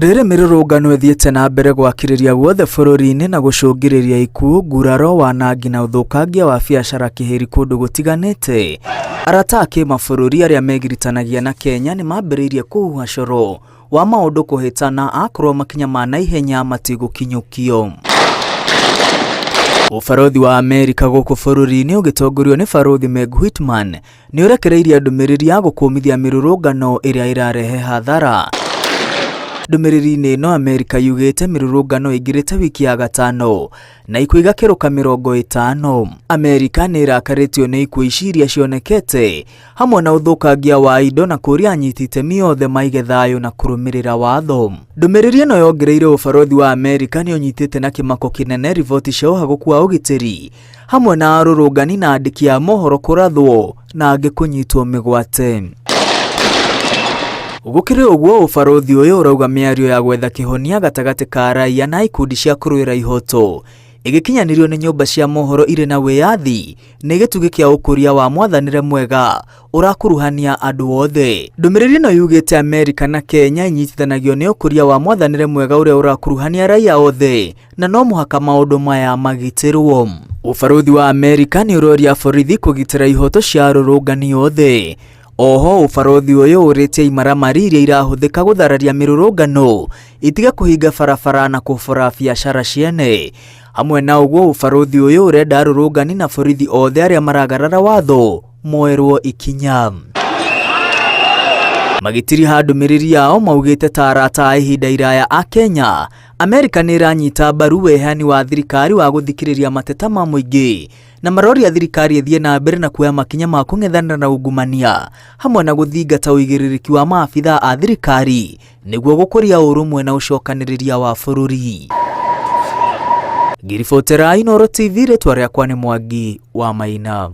Rĩrĩ mĩrũrũngano ĩthiĩte na mbere gwakĩrĩria guothe bũrũri-inĩ na gũcũngĩrĩria ikuũ, nguraro, wanangi na ũthũkangia wa biacara kĩhĩri kũndũ gũtiganĩte, arata a kĩmabũrũri arĩa megiritanagia na Kenya nĩ mambĩrĩirie kũhuha coro wa maũndũ kũhĩtana akorwo makinya ma naihenya matigũkinyũkio. Ũbarũthi wa Amerika gũkũ bũrũri-inĩ ũgĩtongorio nĩ Barũthi Meg Whitman nĩ ũrekereirie ndũmĩrĩri ya gũkũmithia mĩrũrũngano ĩrĩa ĩrarehe hathara. Ndũmĩrĩri-inĩ ĩno Amerika yugĩte mĩrũrũngano ĩingĩrĩte wiki ya gatano na ikuũ igakĩrũka 50. Amerika nĩ ĩrakarĩtio nĩ ikuũ ici iria cionekete hamwe na ũthũkangia wa indo na kũria anyiti itemi othe maige thayũ na kũrũmĩrĩra watho. Ndũmĩrĩri ĩno yongereire ũbarũthi wa Amerika nĩ ũnyitĩte na kĩmako kĩnene riboti cia ũhagũku wa ũgitĩri hamwe na arũrũngani na andĩki a mohoro kũrathwo na angĩ kũnyitwo mĩgwate. Gũkĩrĩ ũguo ũbarũthi ũyũ ũrauga mĩario ya gwetha kĩhonia gatagatĩ ka raia na ikundi cia kũrũĩra ihoto ĩgĩkinyanĩrio nĩ nyũmba cia mohoro irĩ na wĩyathi nĩ gĩtugĩ kĩa ũkũria wa mwathanĩre mwega ũrakuruhania andũ othe. Ndũmĩrĩri ĩno yugĩte Amerika na Kenya inyitithanagio nĩ ũkũria wa mwathanĩre mwega ũrĩa ũrakuruhania raia othe na no mũhaka maũndũ maya magitĩrwo. Ũbarũthi wa Amerika nĩ ũroria borithi kũgitĩra ihoto cia arũrũngani othe. Oho ũbarũthi ũyũ ũrĩtie imaramari iria irahũthĩka gũthararia mĩrũrũngano itige kũhinga barabara na kũbora biacara ciene. Hamwe na ũguo ũbarũthi ũyũ ũrenda arũrũngani na borithi othe arĩa maragarara watho moerwo ikinya. Magĩtiriha ndũmĩrĩri yao maugĩte ta arata a ihinda iraya a Kenya, Amerika nĩ ĩranyita mbaru weheani wa thirikari wa gũthikĩrĩria mateta ma mũingĩ na maroria thirikari ĩthiĩ na mbere na kuoya makinya ma kũng'ethanĩra na ungumania hamwe na gũthingata ũigĩrĩrĩki wa maabithaa a thirikari nĩguo gũkũria ũrũmwe na ũcokanĩrĩria wa bũrũri. Ngĩribotera Inooro TV rĩtwa rĩakwa nĩ Mwangi wa Maina.